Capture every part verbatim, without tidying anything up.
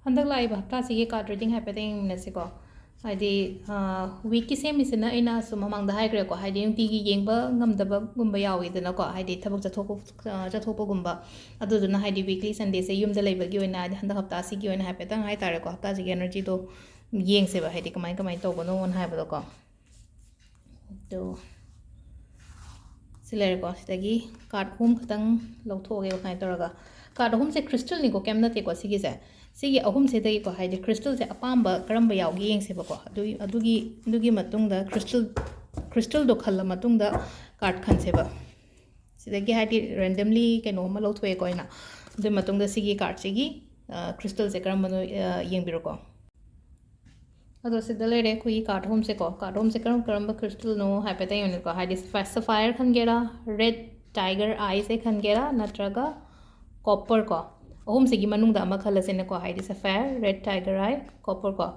ꯍꯟꯗꯛ ꯂꯥꯛꯏꯕ ꯍꯞꯇꯥꯁꯤꯒꯤ card reading ꯍꯥꯏꯐꯦꯠꯇꯪ ꯌꯦꯡꯃꯤꯟꯅꯁꯤꯀꯣ꯫ ꯍꯥꯏꯗꯤ, weekꯀꯤ ꯁꯦꯝꯃꯤꯁꯤꯅ ꯑꯩꯅ ꯁꯨꯝ ꯃꯃꯥꯡꯗ ꯍꯥꯏꯈ꯭ꯔꯦꯀꯣ, ꯍꯥꯏꯗꯤ ꯅꯨꯡꯇꯤꯒꯤ ꯌꯦꯡꯕ ꯉꯝꯗꯕꯒꯨꯝꯕ ꯌꯥꯎꯋꯤꯗꯅꯀꯣ, ꯍꯥꯏꯗꯤ ꯊꯕꯛ ꯆꯠꯊꯣꯛꯄ, ꯑ, ꯆꯠꯊꯣꯛꯄꯒꯨꯝꯕ꯫ ꯑꯗꯨꯗꯨꯅ ꯍꯥꯏꯗꯤ weekly Sundayꯁꯦ ꯌꯨꯝꯗ ꯂꯩꯕꯒꯤ ꯑꯣꯏꯅ, ꯍꯥꯏꯗꯤ ꯍꯟꯗꯛ ꯍꯞꯇꯥꯁꯤꯒꯤ ꯑꯣꯏꯅ ꯍꯥꯏꯐꯦꯠꯇꯪ ꯍꯥꯏꯇꯥꯔꯦꯀꯣ, ꯍꯞꯇꯥꯁꯤꯒꯤ energyꯗꯣ ꯌꯦꯡꯁꯦꯕ, ꯍꯥꯏꯗꯤ ꯀꯃꯥꯏ ꯀꯃꯥꯏꯅ ꯇꯧꯕꯅꯣꯅ ꯍꯥꯏꯕꯗꯣꯀꯣ꯫ ꯑꯗꯣ ꯁꯤ ꯂꯩꯔꯦꯀꯣ, ꯁꯤꯗꯒꯤ card ꯑꯍꯨꯝ ꯈꯛꯇꯪ ꯂꯧꯊꯣꯛꯑꯒꯦ ꯁꯨꯃꯥꯏꯅ ꯇꯧꯔꯒ꯫ Card ꯑꯍꯨꯝꯁꯦ crystalꯅꯤꯀꯣ, ꯀꯩꯝ ꯅꯠꯇꯦꯀꯣ ꯁꯤꯒꯤꯁꯦ꯫ ꯁꯤꯒꯤ ꯑꯍꯨꯝꯁꯤꯗꯒꯤꯀꯣ, ꯍꯥꯏꯗꯤ crystalꯁꯦ ꯑꯄꯥꯝꯕ ꯀꯔꯝꯕ ꯌꯥꯎꯒꯦ ꯌꯦꯡꯁꯦꯕꯀꯣ꯫ ꯑꯗꯨꯒꯤ, ꯑꯗꯨꯒꯤ, ꯑꯗꯨꯒꯤ ꯃꯇꯨꯡꯗ crystal, crystalꯗꯣ ꯈꯜꯂ ꯃꯇꯨꯡꯗ card ꯈꯟꯁꯦꯕ꯫ ꯁꯤꯗꯒꯤ ꯍꯥꯏꯗꯤ randomly ꯀꯩꯅꯣ ꯑꯃ ꯂꯧꯊꯣꯛꯑꯦꯀꯣ ꯑꯩꯅ꯫ ꯑꯗꯨꯒꯤ ꯃꯇꯨꯡꯗ ꯁꯤꯒꯤ cardꯁꯤꯒꯤ, ꯑ, crystalꯁꯦ ꯀꯔꯝꯕꯅꯣ, ꯑ, ꯌꯦꯡꯕꯤꯔꯣꯀꯣ꯫ ꯑꯗꯣ ꯁꯤꯗ ꯂꯩꯔꯦ ꯑꯩꯈꯣꯏꯒꯤ card ꯑꯍꯨꯝꯁꯦꯀꯣ꯫ Card ꯑꯍꯨꯝꯁꯦ ꯀꯔꯝ ꯀꯔꯝꯕ crystalꯅꯣ ꯍꯥꯏꯐꯦꯠꯇꯪ ꯌꯦꯡꯉꯨꯅꯦꯀꯣ꯫ ꯍꯥꯏꯗꯤ sapphire ꯈꯟꯒꯦꯔꯥ, red tiger eyeꯁꯦ ꯈꯟꯒꯦꯔꯥ, ꯅꯠꯇ꯭ꯔꯒ copper ꯀꯣ꯫ ꯑꯍꯨꯝꯁꯤꯒꯤ ꯃꯅꯨꯡꯗ ꯑꯃ ꯈꯜꯂꯁꯤꯅꯦꯀꯣ꯫ ꯍꯥꯏꯗꯤ sapphire, red tiger eye, copper ꯀꯣ꯫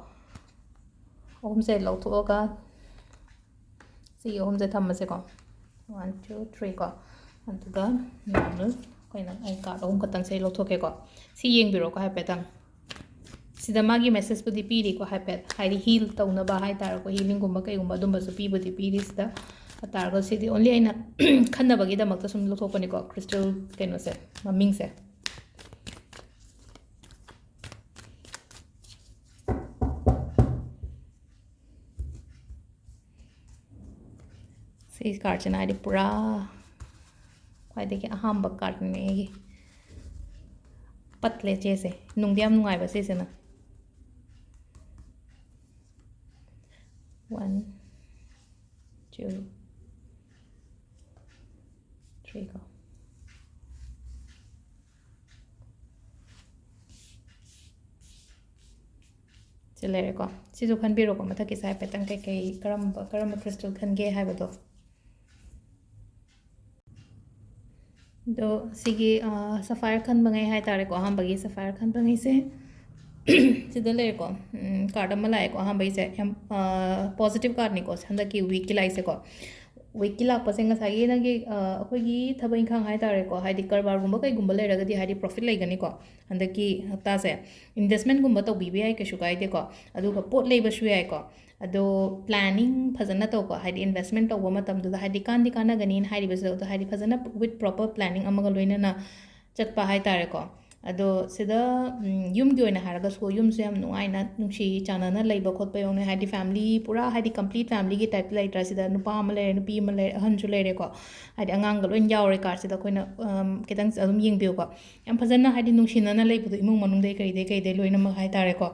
ꯑꯍꯨꯝꯁꯦ ꯂꯧꯊꯣꯛꯑꯒ ꯁꯤꯒꯤ ꯑꯍꯨꯝꯁꯦ ꯊꯝꯃꯁꯦꯀꯣ꯫ One, two, three ꯀꯣ꯫ ꯑꯗꯨꯒ normal ꯑꯩꯈꯣꯏꯅ ꯑꯩ card ꯑꯍꯨꯝ ꯈꯛꯇꯪꯁꯦ ꯂꯧꯊꯣꯛꯀꯦꯀꯣ꯫ ꯁꯤ ꯌꯦꯡꯕꯤꯔꯣꯀꯣ ꯍꯥꯏꯐꯦꯠꯇꯪ꯫ ꯁꯤꯗ ꯃꯥꯒꯤ messageꯄꯨꯗꯤ ꯄꯤꯔꯤꯀꯣ ꯍꯥꯏꯐꯦꯠ, ꯍꯥꯏꯗꯤ heal ꯇꯧꯅꯕ ꯍꯥꯏꯇꯥꯔꯦꯀꯣ, healingꯒꯨꯝꯕ ꯀꯩꯒꯨꯝꯕ ꯑꯗꯨꯝꯕꯁꯨ ꯄꯤꯕꯨꯗꯤ ꯄꯤꯔꯤ ꯁꯤꯗ꯫ ꯇꯥꯔꯒ ꯁꯤꯗꯤ only ꯑꯩꯅ ꯈꯟꯅꯕꯒꯤꯗꯃꯛꯇ ꯁꯨꯝ ꯂꯧꯊꯣꯛꯄꯅꯤꯀꯣ, crystal ꯀꯩꯅꯣꯁꯦ, ꯃꯃꯤꯡꯁꯦ꯫ ꯁꯤ cardꯁꯤꯅ ꯍꯥꯏꯗꯤ ꯄꯨꯔꯥ ꯈ꯭ꯋꯥꯏꯗꯒꯤ ꯑꯍꯥꯟꯕ cardꯅꯦ ꯑꯩꯒꯤ꯫ ꯄꯠꯂꯦ ꯆꯦꯁꯦ꯫ ꯅꯨꯡꯗꯤ ꯌꯥꯝ ꯅꯨꯡꯉꯥꯏꯕ ꯁꯤꯁꯤꯅ꯫ One, two, three ꯀꯣ꯫ ꯁꯤ ꯂꯩꯔꯦꯀꯣ꯫ ꯁꯤꯁꯨ ꯈꯟꯕꯤꯔꯣꯀꯣ, ꯃꯊꯛꯀꯤꯁꯦ ꯍꯥꯏꯐꯦꯠꯇꯪ ꯀꯩꯀꯩ, ꯀꯔꯝꯕ, ꯀꯔꯝꯕ crystal ꯈꯟꯒꯦ ꯍꯥꯏꯕꯗꯣ꯫ ꯑꯗꯣ ꯁꯤꯒꯤ, ꯑ, sapphire ꯈꯟꯕꯉꯩ ꯍꯥꯏꯇꯥꯔꯦꯀꯣ, ꯑꯍꯥꯟꯕꯒꯤ sapphire ꯈꯟꯕꯉꯩꯁꯦ꯫ ꯁꯤꯗ ꯂꯩꯔꯦꯀꯣ, ꯎꯝ, card ꯑꯃ ꯂꯥꯛꯑꯦꯀꯣ ꯑꯍꯥꯟꯕꯒꯤꯁꯦ꯫ ꯌꯥꯝ, ꯑ, positive cardꯅꯤꯀꯣ ꯍꯟꯗꯛꯀꯤ weekꯀꯤ ꯂꯥꯛꯏꯁꯦꯀꯣ꯫ ꯋꯤꯛꯀꯤ ꯂꯥꯛꯄꯁꯦ ꯉꯁꯥꯏꯒꯤ ꯅꯪꯒꯤ, ꯑ, ꯑꯩꯈꯣꯏꯒꯤ ꯊꯕꯛ ꯏꯪꯈꯥꯡ ꯍꯥꯏ ꯇꯥꯔꯦꯀꯣ, ꯍꯥꯏꯗꯤ ꯀꯔꯕꯥꯔꯒꯨꯝꯕ ꯀꯩꯒꯨꯝꯕ ꯂꯩꯔꯒꯗꯤ ꯍꯥꯏꯗꯤ ꯄ꯭ꯔꯣꯐꯤꯠ ꯂꯩꯒꯅꯤꯀꯣ ꯍꯟꯗꯛꯀꯤ ꯍꯞꯇꯥꯁꯦ꯫ ꯏꯟꯚꯦꯁꯃꯦꯟꯠꯒꯨꯝꯕ ꯇꯧꯕꯤꯕ ꯌꯥꯏ, ꯀꯩꯁꯨ ꯀꯥꯏꯗꯦꯀꯣ꯫ ꯑꯗꯨꯒ ꯄꯣꯠ ꯂꯩꯕꯁꯨ ꯌꯥꯏꯀꯣ꯫ ꯑꯗꯣ ꯄ꯭ꯂꯥꯅꯤꯡ ꯐꯖꯅ ꯇꯧꯀꯣ, ꯍꯥꯏꯗꯤ ꯏꯟꯚꯦꯁꯃꯦꯟꯠ ꯇꯧꯕ ꯃꯇꯝꯗꯨꯗ ꯍꯥꯏꯗꯤ ꯀꯥꯟꯗꯤ ꯀꯥꯟꯅꯒꯅꯤꯅ ꯍꯥꯏꯔꯤꯕꯁꯤꯗ, ꯑꯗꯣ ꯍꯥꯏꯗꯤ ꯐꯖꯅ with proper planning ꯑꯃꯒ ꯂꯣꯏꯅꯅ ꯆꯠꯄ ꯍꯥꯏ ꯇꯥꯔꯦꯀꯣ꯫ ꯑꯗꯣ ꯁꯤꯗ, ꯎꯝ, ꯌꯨꯝꯒꯤ ꯑꯣꯏꯅ ꯍꯥꯏꯔꯒꯁꯨ ꯌꯨꯝꯁꯦ ꯌꯥꯝ ꯅꯨꯡꯉꯥꯏꯅ ꯅꯨꯡꯁꯤ ꯆꯥꯟꯅꯅ ꯂꯩꯕ ꯈꯣꯠꯄ ꯌꯥꯎꯅꯩ, ꯍꯥꯏꯗꯤ ꯐꯦꯃꯤꯂꯤ ꯄꯨꯔꯥ ꯍꯥꯏꯗꯤ ꯀꯝꯄ꯭ꯂꯤꯠ ꯐꯦꯃꯤꯂꯤꯒꯤ ꯇꯥꯏꯞꯇ ꯂꯩꯇ꯭ꯔꯥ? ꯁꯤꯗ ꯅꯨꯄꯥ ꯑꯃ ꯂꯩꯔꯦ, ꯅꯨꯄꯤ ꯑꯃ ꯂꯩꯔꯦ, ꯑꯍꯟꯁꯨ ꯂꯩꯔꯦꯀꯣ, ꯍꯥꯏꯗꯤ ꯑꯉꯥꯡꯒ ꯂꯣꯏ ꯌꯥꯎꯔꯦ ꯀꯥꯔꯠꯁꯤꯗ꯫ ꯑꯩꯈꯣꯏꯅ, ꯎꯝ, ꯈꯤꯇꯪ ꯑꯗꯨꯝ ꯌꯦꯡꯕꯤꯌꯨꯀꯣ꯫ ꯌꯥꯝ ꯐꯖꯅ ꯍꯥꯏꯗꯤ ꯅꯨꯡꯁꯤꯅꯅ ꯂꯩꯕꯗꯣ ꯏꯃꯨꯡ ꯃꯅꯨꯡꯗꯩ ꯀꯩꯗꯩ ꯀꯩꯗꯩ ꯂꯣꯏꯅꯃꯛ ꯍꯥꯏ ꯇꯥꯔꯦꯀꯣ꯫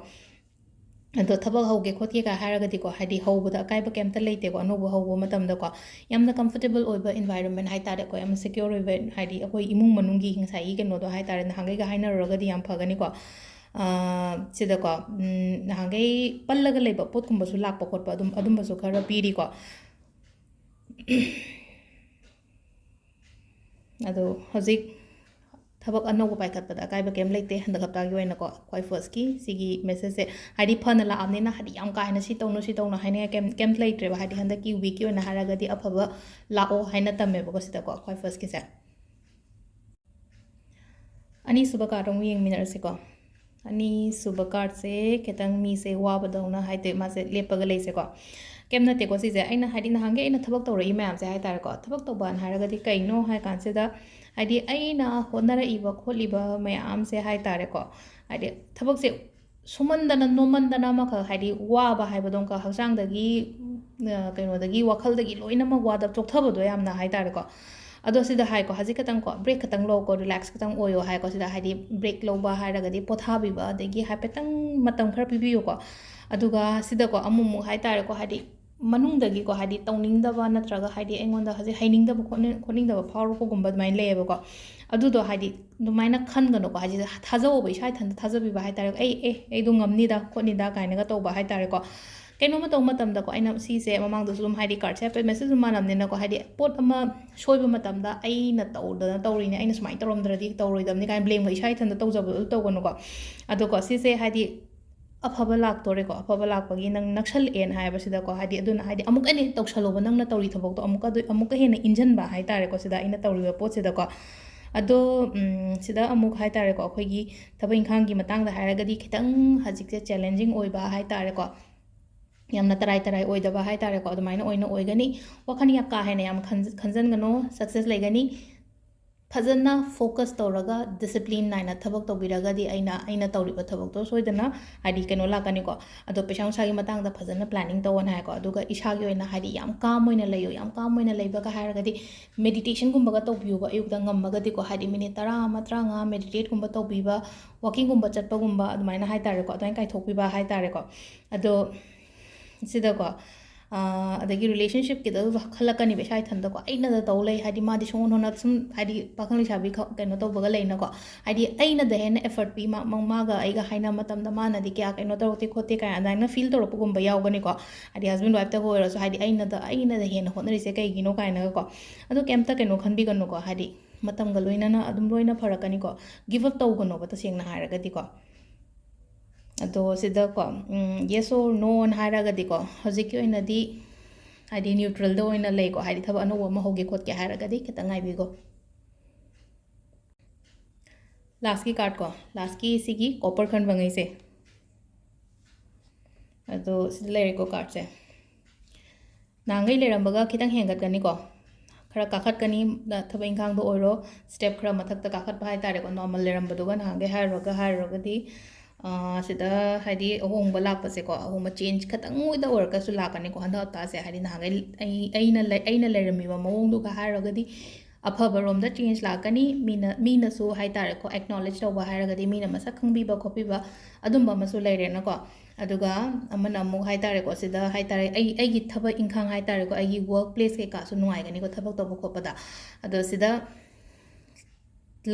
ꯑꯗꯣ ꯊꯕꯛ ꯍꯧꯒꯦ ꯈꯣꯠꯀꯦꯒ ꯍꯥꯏꯔꯒꯗꯤꯀꯣ, ꯍꯥꯏꯗꯤ ꯍꯧꯕꯗ ꯑꯀꯥꯏꯕ ꯀꯩꯝꯇ ꯂꯩꯇꯦꯀꯣ꯫ ꯑꯅꯧꯕ ꯍꯧꯕ ꯃꯇꯝꯗꯀꯣ ꯌꯥꯝꯅ ꯀꯝꯐꯣꯔꯇꯦꯕꯜ ꯑꯣꯏꯕ ꯏꯟꯚꯥꯏꯔꯣꯟꯃꯦꯟ ꯍꯥꯏ ꯇꯥꯔꯦꯀꯣ, ꯌꯥꯝꯅ ꯁꯦꯀ꯭ꯌꯣꯔ ꯑꯣꯏꯕ, ꯍꯥꯏꯗꯤ ꯑꯩꯈꯣꯏ ꯏꯃꯨꯡ ꯃꯅꯨꯡꯒꯤ ꯉꯁꯥꯏꯒꯤ ꯀꯩꯅꯣꯗꯣ ꯍꯥꯏ ꯇꯥꯔꯦ, ꯅꯍꯥꯟꯈꯩꯒ ꯍꯥꯏꯅꯔꯨꯔꯒꯗꯤ ꯌꯥꯝ ꯐꯒꯅꯤꯀꯣ꯫ ꯑꯥ, ꯁꯤꯗꯀꯣ, ꯎꯝ, ꯅꯍꯥꯟꯈꯩ ꯄꯜꯂꯒ ꯂꯩꯕ ꯄꯣꯠꯀꯨꯝꯕꯁꯨ ꯂꯥꯛꯄ ꯈꯣꯠꯄ ꯑꯗꯨꯝ, ꯑꯗꯨꯝꯕꯁꯨ ꯈꯔ ꯄꯤꯔꯤꯀꯣ꯫ ꯑꯗꯣ ꯍꯧꯖꯤꯛ ꯊꯕꯛ ꯑꯅꯧꯕ ꯄꯥꯏꯈꯠꯄꯗ ꯑꯀꯥꯏꯕ ꯀꯩꯝ ꯂꯩꯇꯦ ꯍꯟꯗꯛ ꯍꯞꯇꯥꯒꯤ ꯑꯣꯏꯅꯀꯣ꯫ ꯈ꯭ꯋꯥꯏ ꯐꯥꯔꯁꯀꯤ ꯁꯤꯒꯤ ꯃꯦꯁꯦꯖꯁꯦ ꯍꯥꯏꯗꯤ ꯐꯅ ꯂꯥꯛꯑꯕꯅꯤꯅ, ꯍꯥꯏꯗꯤ ꯌꯥꯝ ꯀꯥ ꯍꯦꯟꯅ ꯁꯤ ꯇꯧꯅꯨ, ꯁꯤ ꯇꯧꯅꯨ ꯍꯥꯏꯅꯤꯡꯉꯥꯏ ꯀꯩꯝ, ꯀꯩꯝ ꯂꯩꯇ꯭ꯔꯦꯕ꯫ ꯍꯥꯏꯗꯤ ꯍꯟꯗꯛꯀꯤ ꯋꯤꯛꯀꯤ ꯑꯣꯏꯅ ꯍꯥꯏꯔꯒꯗꯤ ꯑꯐꯕ ꯂꯥꯛꯑꯣ ꯍꯥꯏꯅ ꯇꯝꯃꯦꯕꯀꯣ ꯁꯤꯗꯀꯣ, ꯈ꯭ꯋꯥꯏ ꯐꯥꯔꯁꯀꯤꯁꯦ꯫ ꯑꯅꯤꯁꯨꯕ ꯀꯥꯔꯠ ꯑꯃꯨꯛ ꯌꯦꯡꯃꯤꯟꯅꯔꯁꯤꯀꯣ꯫ ꯑꯅꯤꯁꯨꯕ ꯀꯥꯔꯠꯁꯦ ꯈꯤꯇꯪ ꯃꯤꯁꯦ ꯋꯥꯕꯗꯧꯅ ꯍꯥꯏꯗꯤ ꯃꯥꯁꯦ ꯂꯦꯞꯄꯒ ꯂꯩꯁꯦꯀꯣ꯫ ꯀꯩꯝ ꯅꯠꯇꯦꯀꯣ ꯁꯤꯁꯦ꯫ ꯑꯩꯅ ꯍꯥꯏꯗꯤ ꯅꯍꯥꯟꯒꯩ ꯑꯩꯅ ꯊꯕꯛ ꯇꯧꯔꯛꯏ ꯃꯌꯥꯝꯁꯦ ꯍꯥꯏ ꯇꯥꯔꯦꯀꯣ, ꯊꯕꯛ ꯇꯧꯕꯅ ꯍꯥꯏꯔꯒꯗꯤ ꯀꯩꯅꯣ ꯍꯥꯏ ꯀꯥꯟꯁꯤꯗ, ꯍꯥꯏꯗꯤ ꯑꯩꯅ ꯍꯣꯠꯅꯔꯛꯏꯕ ꯈꯣꯠꯂꯤꯕ ꯃꯌꯥꯝꯁꯦ ꯍꯥꯏ ꯇꯥꯔꯦꯀꯣ, ꯍꯥꯏꯗꯤ ꯊꯕꯛꯁꯦ ꯁꯨꯃꯟꯗꯅ ꯅꯣꯝꯃꯟꯗꯅ ꯑꯃꯈꯛ ꯍꯥꯏꯗꯤ ꯋꯥꯕ ꯍꯥꯏꯕꯗꯣ ꯑꯃꯈꯛ ꯍꯛꯆꯥꯡꯗꯒꯤ, ꯑ, ꯀꯩꯅꯣꯗꯒꯤ ꯋꯥꯈꯜꯗꯒꯤ ꯂꯣꯏꯅꯃꯛ ꯋꯥꯗ ꯆꯣꯛꯊꯕꯗꯣ ꯌꯥꯝꯅ ꯍꯥꯏ ꯇꯥꯔꯦꯀꯣ꯫ ꯑꯗꯣ ꯁꯤꯗ ꯍꯥꯏꯀꯣ, ꯍꯧꯖꯤꯛ ꯈꯇꯪꯀꯣ ꯕ꯭ꯔꯦꯛ ꯈꯇꯪ ꯂꯧꯀꯣ, ꯔꯤꯂꯦꯛꯁ ꯈꯇꯪ ꯑꯣꯏꯌꯣ ꯍꯥꯏꯀꯣ꯫ ꯁꯤꯗ ꯍꯥꯏꯗꯤ ꯕ꯭ꯔꯦꯛ ꯂꯧꯕ ꯍꯥꯏꯔꯒꯗꯤ ꯄꯣꯊꯥꯕꯤꯕ, ꯑꯗꯒꯤ ꯍꯥꯏꯐꯦꯠꯇꯪ ꯃꯇꯝ ꯈꯔ ꯄꯤꯕꯤꯌꯨꯀꯣ꯫ ꯑꯗꯨꯒ ꯁꯤꯗꯀꯣ ꯑꯃꯨꯛ ꯑꯃꯨꯛ ꯍꯥꯏ ꯇꯥꯔꯦꯀꯣ, ꯍꯥꯏꯗꯤ ꯃꯅꯨꯡꯗꯒꯤꯀꯣ, ꯍꯥꯏꯗꯤ ꯇꯧꯅꯤꯡꯗꯕ ꯅꯠꯇ꯭ꯔꯒ ꯍꯥꯏꯗꯤ ꯑꯩꯉꯣꯟꯗ ꯍꯧꯖꯤꯛ ꯍꯩꯅꯤꯡꯗꯕ ꯈꯣꯠꯅꯤꯡ-, ꯈꯣꯠꯅꯤꯡꯗꯕ ꯐꯥꯎꯔꯛꯄꯒꯨꯝꯕ ꯑꯗꯨꯃꯥꯏꯅ ꯂꯩꯌꯦꯕꯀꯣ꯫ ꯑꯗꯨꯗꯣ ꯍꯥꯏꯗꯤ ꯑꯗꯨꯃꯥꯏꯅ ꯈꯟꯒꯅꯨꯀꯣ, ꯍꯥꯏꯗꯤ ꯊꯥꯖꯧꯕ, ꯏꯁꯥ ꯏꯊꯟꯇ ꯊꯥꯖꯕꯤꯕ ꯍꯥꯏ ꯇꯥꯔꯦ꯫ "ꯑꯩ, ꯑꯦ, ꯑꯩꯗꯣ ꯉꯝꯅꯤꯗ ꯈꯣꯠꯅꯤꯗ" ꯀꯥꯏꯅꯒ ꯇꯧꯕ ꯍꯥꯏ ꯇꯥꯔꯦꯀꯣ꯫ ꯀꯩꯅꯣꯝꯃ ꯇꯧꯕ ꯃꯇꯝꯗꯀꯣ, ꯑꯩꯅ ꯁꯤꯁꯦ ꯃꯃꯥꯡꯗꯁꯨ ꯑꯗꯨꯝ ꯍꯥꯏꯗꯤ ꯀꯥꯔꯠꯁꯦ ꯍꯥꯏꯐꯦꯠ ꯃꯦꯁꯦꯖ ꯑꯗꯨꯝ ꯃꯥꯟꯅꯕꯅꯤꯅꯀꯣ, ꯍꯥꯏꯗꯤ ꯄꯣꯠ ꯑꯃ ꯁꯣꯏꯕ ꯃꯇꯝꯗ ꯑꯩꯅ ꯇꯧꯗꯅ ꯇꯧꯔꯤꯅꯦ, ꯑꯩꯅ ꯁꯨꯃꯥꯏꯅ ꯇꯧꯔꯝꯗ꯭ꯔꯗꯤ ꯇꯧꯔꯣꯏꯗꯕꯅꯤ ꯀꯥꯏꯅ ꯕ꯭ꯂꯦꯝꯒ ꯏꯁꯥ ꯏꯊꯟꯇ ꯇꯧꯖꯕꯗꯣ ꯑꯗꯨ ꯇꯧꯒꯅꯨꯀꯣ꯫ ꯑꯗꯣꯀꯣ, ꯁꯤꯁꯦ ꯍꯥꯏꯗꯤ ꯑꯐꯕ ꯂꯥꯛꯇꯣꯔꯦꯀꯣ, ꯑꯐꯕ ꯂꯥꯛꯄꯒꯤ ꯅꯪ ꯅꯛꯁꯜꯂꯛꯑꯦꯅ ꯍꯥꯏꯕꯁꯤꯗꯀꯣ, ꯍꯥꯏꯗꯤ ꯑꯗꯨꯅ ꯍꯥꯏꯗꯤ ꯑꯃꯨꯛꯀ ꯍꯦꯟꯅ ꯇꯧꯁꯜꯂꯣꯕ, ꯅꯪꯅ ꯇꯧꯔꯤ ꯊꯕꯛꯇꯣ ꯑꯃꯨꯛꯀ ꯑꯗꯨ, ꯑꯃꯨꯛꯀ ꯍꯦꯟꯅ ꯏꯟꯖꯟꯕ ꯍꯥꯏꯇꯥꯔꯦꯀꯣ, ꯁꯤꯗ ꯑꯩꯅ ꯇꯧꯔꯤꯕ ꯄꯣꯠꯁꯤꯗꯀꯣ꯫ ꯑꯗꯣ, ꯎꯝ, ꯁꯤꯗ ꯑꯃꯨꯛ ꯍꯥꯏꯇꯥꯔꯦꯀꯣ, ꯑꯩꯈꯣꯏꯒꯤ ꯊꯕꯛ ꯏꯪꯈꯥꯡꯒꯤ ꯃꯇꯥꯡꯗ ꯍꯥꯏꯔꯒꯗꯤ ꯈꯤꯇꯪ ꯍꯧꯖꯤꯛꯁꯦ challenging ꯑꯣꯏꯕ ꯍꯥꯏꯇꯥꯔꯦꯀꯣ, ꯌꯥꯝꯅ ꯇꯔꯥꯏ ꯇꯔꯥꯏ ꯑꯣꯏꯗꯕ ꯍꯥꯏꯇꯥꯔꯦꯀꯣ, ꯑꯗꯨꯃꯥꯏꯅ ꯑꯣꯏꯅ ꯑꯣꯏꯒꯅꯤ꯫ ꯋꯥꯈꯜ ꯌꯥꯝ ꯀꯥ ꯍꯦꯟꯅ ꯌꯥꯝ ꯈꯟ-, ꯈꯟꯖꯟꯒꯅꯣ, success ꯂꯩꯒꯅꯤ꯫ ꯐꯖꯅ focus ꯇꯧꯔꯒ discipline ꯅꯥꯏꯅ ꯊꯕꯛ ꯇꯧꯕꯤꯔꯒꯗꯤ ꯑꯩꯅ, ꯑꯩꯅ ꯇꯧꯔꯤꯕ ꯊꯕꯛꯇꯣ ꯁꯣꯏꯗꯅ ꯍꯥꯏꯗꯤ ꯀꯩꯅꯣ ꯂꯥꯛꯀꯅꯤꯀꯣ꯫ ꯑꯗꯣ ꯄꯩꯁꯥ ꯅꯨꯡꯁꯥꯒꯤ ꯃꯇꯥꯡꯗ ꯐꯖꯅ planning ꯇꯧꯑꯣꯅ ꯍꯥꯏꯀꯣ꯫ ꯑꯗꯨꯒ ꯏꯁꯥꯒꯤ ꯑꯣꯏꯅ ꯍꯥꯏꯗꯤ ꯌꯥꯝ calm ꯑꯣꯏꯅ ꯂꯩꯌꯣ꯫ ꯌꯥꯝ calm ꯑꯣꯏꯅ ꯂꯩꯕꯒ ꯍꯥꯏꯔꯒꯗꯤ meditationꯒꯨꯝꯕꯒ ꯇꯧꯕꯤꯌꯣꯕ, ꯑꯌꯨꯛꯇ ꯉꯝꯃꯒꯗꯤꯀꯣ, ꯍꯥꯏꯗꯤ minute ꯇꯔꯥ ꯑꯃ, ꯇꯔꯥꯃꯉꯥ meditateꯀꯨꯝꯕ ꯇꯧꯕꯤꯕ, walkingꯒꯨꯝꯕ ꯆꯠꯄꯒꯨꯝꯕ ꯑꯗꯨꯃꯥꯏꯅ ꯍꯥꯏꯇꯥꯔꯦꯀꯣ, ꯑꯗꯨꯃꯥꯏꯅ ꯀꯥꯏꯊꯣꯛꯄꯤꯕ ꯍꯥꯏꯇꯥꯔꯦꯀꯣ꯫ ꯑꯗꯣ ꯁꯤꯗꯀꯣ, ꯑꯥ, ꯑꯗꯒꯤ relationshipꯀꯤꯗ ꯈꯜꯂꯛꯀꯅꯤꯕ ꯏꯁꯥ ꯏꯊꯟꯇꯀꯣ, "ꯑꯩꯅꯗ ꯇꯧ ꯂꯩ", ꯍꯥꯏꯗꯤ ꯃꯥꯗꯤ ꯁꯨꯡꯍꯣꯟ ꯍꯣꯠꯅ-, ꯁꯨꯝ ꯍꯥꯏꯗꯤ ꯄꯥꯈꯪ ꯂꯩꯁꯥꯕꯤ ꯈ-, ꯀꯩꯅꯣ ꯇꯧꯕꯒ ꯂꯩꯅꯀꯣ, ꯍꯥꯏꯗꯤ ꯑꯩꯅꯗ ꯍꯦꯟꯅ effort ꯄꯤ, ꯃꯥ-, ꯃꯥ-, ꯃꯥꯒ ꯑꯩꯒ ꯍꯥꯏꯅꯕ ꯃꯇꯝꯗ ꯃꯥꯅꯗꯤ ꯀꯌꯥ ꯀꯩꯅꯣ ꯇꯧꯔꯛꯇꯦ ꯈꯣꯠꯇꯦ ꯀꯥꯏꯅ ꯑꯗꯨꯃꯥꯏꯅ feel ꯇꯧꯔꯛꯄꯒꯨꯝꯕ ꯌꯥꯎꯒꯅꯤꯀꯣ꯫ ꯍꯥꯏꯗꯤ husband wifeꯇꯒ ꯑꯣꯏꯔꯁꯨ, ꯍꯥꯏꯗꯤ ꯑꯩꯅꯗ, ꯑꯩꯅꯗ ꯍꯦꯟꯅ ꯍꯣꯠꯅꯔꯤꯁꯦ ꯀꯩꯒꯤꯅꯣ ꯀꯥꯏꯅꯒꯀꯣ꯫ ꯑꯗꯣ ꯀꯩꯝꯇ ꯀꯩꯅꯣ ꯈꯟꯕꯤꯒꯅꯨꯀꯣ, ꯍꯥꯏꯗꯤ ꯃꯇꯝꯒ ꯂꯣꯏꯅꯅ ꯑꯗꯨꯝ ꯂꯣꯏꯅ ꯐꯔꯛꯀꯅꯤꯀꯣ꯫ Give up ꯇꯧꯒꯅꯣꯕ, ꯇꯁꯦꯡꯅ ꯍꯥꯏꯔꯒꯗꯤꯀꯣ꯫ ꯑꯗꯣ ꯁꯤꯗꯀꯣ, ꯎꯝ, yes or noꯅ ꯍꯥꯏꯔꯒꯗꯤꯀꯣ, ꯍꯧꯖꯤꯛꯀꯤ ꯑꯣꯏꯅꯗꯤ ꯍꯥꯏꯗꯤ neutralꯗ ꯑꯣꯏꯅ ꯂꯩꯀꯣ, ꯍꯥꯏꯗꯤ ꯊꯕꯛ ꯑꯅꯧꯕ ꯑꯃ ꯍꯧꯒꯦ ꯈꯣꯠꯀꯦ ꯍꯥꯏꯔꯒꯗꯤ ꯈꯤꯇꯪ ꯉꯥꯏꯕꯤꯈꯣ꯫ Lastꯀꯤ cardꯀꯣ, lastꯀꯤ ꯁꯤꯒꯤ copper ꯈꯟꯕꯉꯩꯁꯦ, ꯑꯗꯣ ꯁꯤꯗ ꯂꯩꯔꯦꯀꯣ cardꯁꯦ꯫ ꯅꯍꯥꯟꯈꯩ ꯂꯩꯔꯝꯕꯒ ꯈꯤꯇꯪ ꯍꯦꯟꯒꯠꯀꯅꯤꯀꯣ, ꯈꯔ ꯀꯥꯈꯠꯀꯅꯤ꯫ ꯅ-, ꯊꯕꯛ ꯏꯪꯈꯥꯡꯗ ꯑꯣꯏꯔꯣ, step ꯈꯔ ꯃꯊꯛꯇ ꯀꯥꯈꯠꯄ ꯍꯥꯏꯇꯥꯔꯦꯀꯣ꯫ Normal ꯂꯩꯔꯝꯕꯗꯨꯒ ꯅꯍꯥꯟꯈꯩ ꯍꯥꯏꯔꯨꯔꯒ, ꯍꯥꯏꯔꯨꯔꯒꯗꯤ, ꯑꯥ, ꯁꯤꯗ ꯍꯥꯏꯗꯤ ꯑꯍꯣꯡꯕ ꯂꯥꯛꯄꯁꯦꯀꯣ, ꯑꯍꯣꯡꯕ change ꯈꯇꯪ ꯑꯣꯏꯗ ꯑꯣꯏꯔꯒꯁꯨ ꯂꯥꯛꯀꯅꯤꯀꯣ ꯍꯟꯗꯛ ꯍꯞꯇꯥꯁꯦ꯫ ꯍꯥꯏꯗꯤ ꯅꯍꯥꯟꯈꯩ ꯑꯩ, ꯑꯩꯅ ꯂꯩ-, ꯑꯩꯅ ꯂꯩꯔꯝꯃꯤꯕ ꯃꯑꯣꯡꯗꯨꯒ ꯍꯥꯏꯔꯨꯔꯒꯗꯤ ꯑꯐꯕꯔꯣꯝꯗ change ꯂꯥꯛꯀꯅꯤ꯫ ꯃꯤꯅ, ꯃꯤꯅꯁꯨ ꯍꯥꯏꯇꯥꯔꯦꯀꯣ, acknowledge ꯇꯧꯕ ꯍꯥꯏꯔꯒꯗꯤ ꯃꯤꯅ ꯃꯁꯛ ꯈꯪꯕꯤꯕ ꯈꯣꯠꯄꯤꯕ ꯑꯗꯨꯝꯕ ꯑꯃꯁꯨ ꯂꯩꯔꯦꯅꯀꯣ꯫ ꯑꯗꯨꯒ ꯑꯃꯅ ꯑꯃꯨꯛ ꯍꯥꯏꯇꯥꯔꯦꯀꯣ, ꯁꯤꯗ ꯍꯥꯏꯇꯥꯔꯦ, ꯑꯩ, ꯑꯩꯒꯤ ꯊꯕꯛ ꯏꯪꯈꯥꯡ ꯍꯥꯏꯇꯥꯔꯦꯀꯣ, ꯑꯩꯒꯤ work place ꯀꯩꯀꯥꯁꯨ ꯅꯨꯡꯉꯥꯏꯒꯅꯤꯀꯣ ꯊꯕꯛ ꯇꯧꯕ ꯈꯣꯠꯄꯗ꯫ ꯑꯗꯣ ꯁꯤꯗ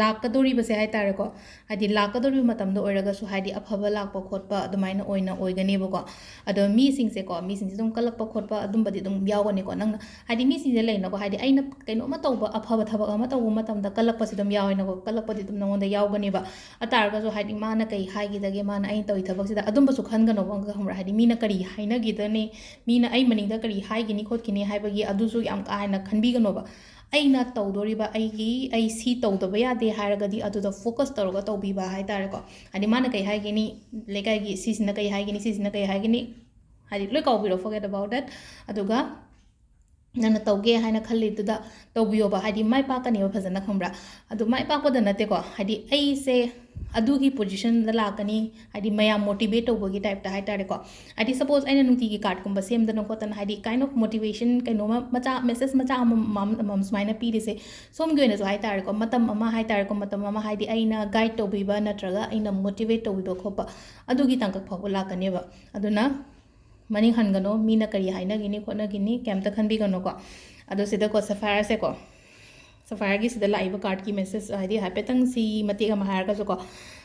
ꯂꯥꯛꯀꯗꯧꯔꯤꯕꯁꯦ ꯍꯥꯏ ꯇꯥꯔꯦꯀꯣ, ꯍꯥꯏꯗꯤ ꯂꯥꯛꯀꯗꯧꯔꯤꯕ ꯃꯇꯝꯗ ꯑꯣꯏꯔꯒꯁꯨ ꯍꯥꯏꯗꯤ ꯑꯐꯕ ꯂꯥꯛꯄ ꯈꯣꯠꯄ ꯑꯗꯨꯃꯥꯏꯅ ꯑꯣꯏꯅ ꯑꯣꯏꯒꯅꯦꯕꯀꯣ꯫ ꯑꯗꯣ ꯃꯤꯁꯤꯡꯁꯦꯀꯣ, ꯃꯤꯁꯤꯡꯁꯦ ꯑꯗꯨꯝ ꯀꯜꯂꯛꯄ ꯈꯣꯠꯄ ꯑꯗꯨꯝꯕꯗꯤ ꯑꯗꯨꯝ ꯌꯥꯎꯒꯅꯤꯀꯣ꯫ ꯅꯪꯅ ꯍꯥꯏꯗꯤ ꯃꯤꯁꯤꯡꯁꯦ ꯂꯩꯅꯀꯣ, ꯍꯥꯏꯗꯤ ꯑꯩꯅ ꯀꯩꯅꯣꯝꯃ ꯇꯧꯕ, ꯑꯐꯕ ꯊꯕꯛ ꯑꯃ ꯇꯧꯕ ꯃꯇꯝꯗ ꯀꯜꯂꯛꯄꯁꯦ ꯑꯗꯨꯝ ꯌꯥꯎꯋꯦꯅꯀꯣ, ꯀꯜꯂꯛꯄꯗꯤ ꯑꯗꯨꯝ ꯅꯉꯣꯟꯗ ꯌꯥꯎꯒꯅꯦꯕ꯫ ꯑꯗꯨ ꯇꯥꯔꯒꯁꯨ ꯍꯥꯏꯗꯤ ꯃꯥꯅ ꯀꯩ ꯍꯥꯏꯈꯤꯗꯒꯦ, ꯃꯥꯅ ꯑꯩꯅ ꯇꯧꯔꯤ ꯊꯕꯛꯁꯤꯗ ꯑꯗꯨꯝꯕꯁꯨ ꯈꯟꯒꯅꯣꯕ, ꯈꯪꯕ꯭ꯔꯥ? ꯍꯥꯏꯗꯤ ꯃꯤꯅ ꯀꯔꯤ ꯍꯥꯏꯅꯈꯤꯗꯅꯤ, ꯃꯤꯅ ꯑꯩ ꯃꯅꯤꯡꯗ ꯀꯔꯤ ꯍꯥꯏꯒꯤꯅꯤ ꯈꯣꯠꯈꯤꯅꯤ ꯍꯥꯏꯕꯒꯤ ꯑꯗꯨꯁꯨ ꯌꯥꯝ ꯀꯥ ꯍꯦꯟꯅ ꯈꯟꯕꯤꯒꯅꯣꯕ꯫ ꯑꯩꯅ ꯇꯧꯗꯣꯔꯤꯕ ꯑꯩꯒꯤ, ꯑꯩ ꯁꯤ ꯇꯧꯗꯕ ꯌꯥꯗꯦ ꯍꯥꯏꯔꯒꯗꯤ ꯑꯗꯨꯗ focus ꯇꯧꯔꯒ ꯇꯧꯕꯤꯕ ꯍꯥꯏ ꯇꯥꯔꯦꯀꯣ꯫ ꯍꯥꯏꯗꯤ ꯃꯥꯅ ꯀꯩ ꯍꯥꯏꯒꯅꯤ, ꯂꯩꯀꯥꯏꯒꯤ ꯁꯤꯁꯤꯅ ꯀꯩ ꯍꯥꯏꯒꯅꯤ, ꯁꯤꯁꯤꯅ ꯀꯩ ꯍꯥꯏꯒꯅꯤ, ꯍꯥꯏꯗꯤ ꯂꯣꯏ ꯀꯥꯎꯕꯤꯔꯣ, forget about that꯫ ꯑꯗꯨꯒ ꯅꯪꯅ ꯇꯧꯒꯦ ꯍꯥꯏꯅ ꯈꯜꯂꯤꯗꯨꯗ ꯇꯧꯕꯤꯌꯣꯕ, ꯍꯥꯏꯗꯤ ꯃꯥꯏ ꯄꯥꯛꯀꯅꯦꯕ ꯐꯖꯅ, ꯈꯪꯕ꯭ꯔꯥ? ꯑꯗꯨ ꯃꯥꯏ ꯄꯥꯛꯄꯗ ꯅꯠꯇꯦꯀꯣ, ꯍꯥꯏꯗꯤ ꯑꯩꯁꯦ ꯑꯗꯨꯒꯤ positionꯗ ꯂꯥꯛꯀꯅꯤ, ꯍꯥꯏꯗꯤ ꯃꯌꯥꯝ motivate ꯇꯧꯕꯒꯤ typeꯇ ꯍꯥꯏ ꯇꯥꯔꯦꯀꯣ꯫ ꯍꯥꯏꯗꯤ suppose ꯑꯩꯅ ꯅꯨꯡꯇꯤꯒꯤ cardꯀꯨꯝꯕ ꯁꯦꯝꯗꯅ ꯈꯣꯠꯇꯅ, ꯍꯥꯏꯗꯤ kind of motivation ꯀꯩꯅꯣꯝꯃ ꯃꯆꯥ, message ꯃꯆꯥ ꯑꯃꯃꯝ, ꯑꯃꯃꯝ ꯁꯨꯃꯥꯏꯅ ꯄꯤꯔꯤꯁꯦ, ꯁꯣꯝꯒꯤ ꯑꯣꯏꯅꯁꯨ ꯍꯥꯏ ꯇꯥꯔꯦꯀꯣ, ꯃꯇꯝ ꯑꯃ ꯍꯥꯏ ꯇꯥꯔꯦꯀꯣ, ꯃꯇꯝ ꯑꯃ ꯍꯥꯏꯗꯤ ꯑꯩꯅ guide ꯇꯧꯕꯤꯕ ꯅꯠꯇ꯭ꯔꯒ ꯑꯩꯅ motivate ꯇꯧꯕꯤꯕ ꯈꯣꯠꯄ, ꯑꯗꯨꯒꯤ ꯇꯥꯡꯀꯛ ꯐꯥꯎꯕ ꯂꯥꯛꯀꯅꯦꯕ꯫ ꯑꯗꯨꯅ ꯃꯅꯤꯡ ꯍꯟꯒꯅꯣ, ꯃꯤꯅ ꯀꯔꯤ ꯍꯥꯏꯅꯈꯤꯅꯤ ꯈꯣꯠꯅꯈꯤꯅꯤ ꯀꯩꯝꯇ ꯈꯟꯕꯤꯒꯅꯨꯀꯣ꯫ ꯑꯗꯣ ꯁꯤꯗꯀꯣ, Sapphireꯁꯦꯀꯣ, Sapphireꯒꯤ ꯁꯤꯗ ꯂꯥꯛꯏꯕ cardꯀꯤ message ꯍꯥꯏꯗꯤ ꯍꯥꯏꯐꯦꯠꯇꯪ ꯁꯤ ꯃꯇꯦꯛ ꯑꯃ ꯍꯥꯏꯔꯒꯁꯨꯀꯣ,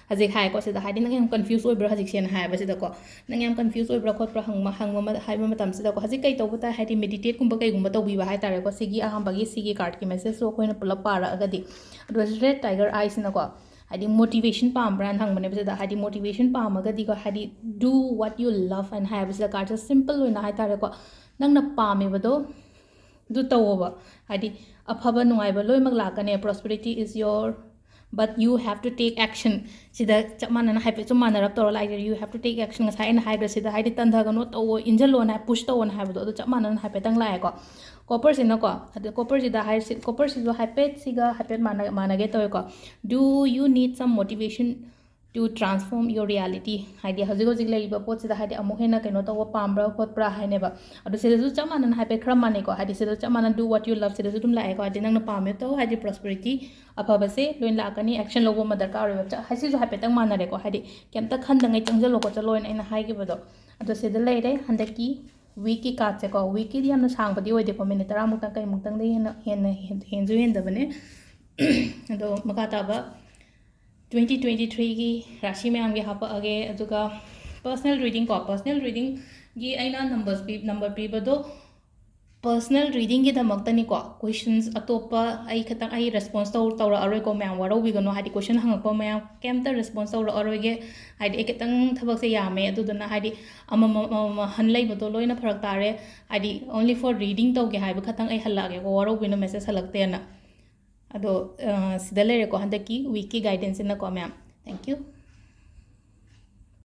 ꯍꯧꯖꯤꯛ ꯍꯥꯏꯀꯣ ꯁꯤꯗ, ꯍꯥꯏꯗꯤ ꯅꯪ ꯌꯥꯝ confuse ꯑꯣꯏꯕ꯭ꯔꯥ ꯍꯧꯖꯤꯛꯁꯦꯅ ꯍꯥꯏꯕꯁꯤꯗꯀꯣ, ꯅꯪ ꯌꯥꯝ confuse ꯑꯣꯏꯕ꯭ꯔꯥ ꯈꯣꯠꯄ꯭ꯔꯥ ꯍꯪꯕ, ꯍꯪꯕ ꯃ-, ꯍꯥꯏꯕ ꯃꯇꯝꯁꯤꯗꯀꯣ, ꯍꯧꯖꯤꯛ ꯀꯩ ꯇꯧꯕ ꯇꯥꯏ? ꯍꯥꯏꯗꯤ meditateꯀꯨꯝꯕ ꯀꯩꯒꯨꯝꯕ ꯇꯧꯕꯤꯕ ꯍꯥꯏ ꯇꯥꯔꯦꯀꯣ, ꯁꯤꯒꯤ ꯑꯍꯥꯟꯕꯒꯤ ꯁꯤꯒꯤ cardꯀꯤ messageꯁꯨ ꯑꯩꯈꯣꯏꯅ ꯄꯨꯂꯞ ꯄꯥꯔꯛꯑꯒꯗꯤ꯫ ꯑꯗꯨꯒ Red Tiger Eyeꯁꯤꯅꯀꯣ, ꯍꯥꯏꯗꯤ motivation ꯄꯥꯝꯕ꯭ꯔꯥꯅ ꯍꯪꯕꯅꯦꯕ ꯁꯤꯗ꯫ ꯍꯥꯏꯗꯤ motivation ꯄꯥꯝꯃꯒꯗꯤꯀꯣ, ꯍꯥꯏꯗꯤ do what you love and ꯍꯥꯏꯕꯁꯤꯗ cardꯁꯦ simple ꯑꯣꯏꯅ ꯍꯥꯏ ꯇꯥꯔꯦꯀꯣ, ꯅꯪꯅ ꯄꯥꯝꯃꯤꯕꯗꯣ ꯑꯗꯨ ꯇꯧꯋꯣꯕ꯫ ꯍꯥꯏꯗꯤ ꯑꯐꯕ ꯅꯨꯡꯉꯥꯏꯕ ꯂꯣꯏꯅꯃꯛ ꯂꯥꯛꯀꯅꯤ, prosperity is your, but you have to take action꯫ ꯁꯤꯗ ꯆꯞ ꯃꯥꯟꯅꯅ ꯍꯥꯏꯐꯦꯠ ꯁꯨꯝ ꯃꯥꯟꯅꯔꯞ ꯇꯧꯔ ꯂꯥꯛꯏꯁꯦ, you have to take action꯫ ꯉꯁꯥꯏ ꯑꯩꯅ ꯍꯥꯏꯈ꯭ꯔ ꯁꯤꯗ, ꯍꯥꯏꯗꯤ ꯇꯟꯊꯒꯅꯣ, ꯇꯧꯋꯣ, ꯏꯟꯖꯜꯂꯣꯅ ꯍꯥꯏ, push ꯇꯧꯋꯣꯅ ꯍꯥꯏꯕꯗꯣ, ꯑꯗꯨ ꯆꯞ ꯃꯥꯟꯅꯅ ꯍꯥꯏꯐꯦꯠꯇꯪ ꯂꯥꯛꯑꯦꯀꯣ꯫ Copperꯁꯤꯅꯀꯣ, ꯑꯗ Copperꯁꯤꯗ ꯍꯥꯏꯔꯤꯁꯤ, Copperꯁꯤꯁꯨ ꯍꯥꯏꯐꯦꯠ ꯁꯤꯒ ꯍꯥꯏꯐꯦꯠ ꯃꯥꯟꯅ-, ꯃꯥꯟꯅꯒꯦ ꯇꯧꯋꯦꯀꯣ꯫ Do you need some motivation to transform your reality? ꯍꯥꯏꯗꯤ ꯍꯧꯖꯤꯛ ꯍꯧꯖꯤꯛ ꯂꯩꯔꯤꯕ ꯄꯣꯠꯁꯤꯗ ꯍꯥꯏꯗꯤ ꯑꯃꯨꯛ ꯍꯦꯟꯅ ꯀꯩꯅꯣ ꯇꯧꯕ ꯄꯥꯝꯕ꯭ꯔꯥ ꯈꯣꯠꯄ꯭ꯔꯥ ꯍꯥꯏꯅꯦꯕ꯫ ꯑꯗꯣ ꯁꯤꯗꯁꯨ ꯆꯞ ꯃꯥꯟꯅꯅ ꯍꯥꯏꯐꯦꯠ ꯈꯔ ꯃꯥꯟꯅꯩꯀꯣ, ꯍꯥꯏꯗꯤ ꯁꯤꯗꯁꯨ ꯆꯞ ꯃꯥꯟꯅꯅ do what you love ꯁꯤꯗꯁꯨ ꯑꯗꯨꯝ ꯂꯥꯛꯑꯦꯀꯣ, ꯍꯥꯏꯗꯤ ꯅꯪꯅ ꯄꯥꯝꯃꯦ ꯇꯧ, ꯍꯥꯏꯗꯤ prosperity ꯑꯐꯕꯁꯦ ꯂꯣꯏ ꯂꯥꯛꯀꯅꯤ, action ꯂꯧꯕ ꯑꯃ ꯗꯔꯀꯥꯔ ꯑꯣꯏꯕ꯫ ꯆ-, ꯍꯥꯏ-, ꯁꯤꯁꯨ ꯍꯥꯏꯐꯦꯠꯇꯪ ꯃꯥꯟꯅꯔꯦꯀꯣ, ꯍꯥꯏꯗꯤ ꯀꯩꯝꯇ ꯈꯟꯗꯉꯩ ꯆꯪꯁꯤꯜꯂꯣ ꯈꯣꯠꯆꯜꯂꯣꯅ ꯑꯩꯅ ꯍꯥꯏꯈꯤꯕꯗꯣ꯫ ꯑꯗꯣ ꯁꯤꯗ ꯂꯩꯔꯦ ꯍꯟꯗꯛꯀꯤ weekꯀꯤ cardꯁꯦꯀꯣ꯫ Weekꯀꯤꯗꯤ ꯌꯥꯝꯅ ꯁꯥꯡꯕꯗꯤ ꯑꯣꯏꯗꯦꯀꯣ, minute ꯇꯔꯥꯃꯨꯛꯇꯪ ꯀꯩꯃꯨꯛꯇꯪꯗꯤ ꯍꯦꯟꯅ, ꯍꯦꯟꯅ ꯍꯦꯟ-, ꯍꯦꯟꯁꯨ ꯍꯦꯟꯗꯕꯅꯦ꯫ ꯑꯗꯣ ꯃꯈꯥ ꯇꯥꯕ twenty twenty threeꯒꯤ ꯔꯥꯁꯤ ꯃꯌꯥꯝꯒꯤ ꯍꯥꯄꯛꯑꯒꯦ꯫ ꯑꯗꯨꯒ personal reading ꯀꯣ, personal readingꯒꯤ ꯑꯩꯅ numbers ꯄꯤ number ꯄꯤꯕꯗꯣ personal readingꯒꯤꯗꯃꯛꯇꯅꯤꯀꯣ꯫ Questions ꯑꯇꯣꯞꯄ ꯑꯩ ꯈꯇꯪ ꯑꯩ response ꯇꯧ ꯇꯧꯔꯛꯑꯔꯣꯏꯀꯣ, ꯃꯌꯥꯝ ꯋꯥꯔꯧꯕꯤꯒꯅꯨ꯫ ꯍꯥꯏꯗꯤ question ꯍꯪꯉꯛꯄ ꯃꯌꯥꯝ ꯀꯩꯝꯇ response ꯇꯧꯔꯛꯑꯔꯣꯏꯒꯦ꯫ ꯍꯥꯏꯗꯤ ꯑꯩ ꯈꯤꯇꯪ ꯊꯕꯛꯁꯦ ꯌꯥꯝꯃꯦ, ꯑꯗꯨꯗꯨꯅ ꯍꯥꯏꯗꯤ ꯑꯃꯃꯝ ꯑꯃꯃꯝ ꯍꯟ ꯂꯩꯕꯗꯣ ꯂꯣꯏꯅ ꯐꯔꯛ ꯇꯥꯔꯦ꯫ ꯍꯥꯏꯗꯤ only for reading ꯇꯧꯒꯦ ꯍꯥꯏꯕ ꯈꯇꯪ ꯑꯩ ꯍꯜꯂꯛꯑꯒꯦꯀꯣ, ꯋꯥꯔꯧꯕꯤꯅꯨ message ꯍꯜꯂꯛꯇꯦꯅ꯫ ꯑꯗꯣ ꯁꯤꯗ ꯂꯩꯔꯦꯀꯣ ꯍꯟꯗꯛꯀꯤ weekꯀꯤ guidanceꯁꯤꯅꯀꯣ ꯃꯌꯥꯝ꯫ Thank you꯫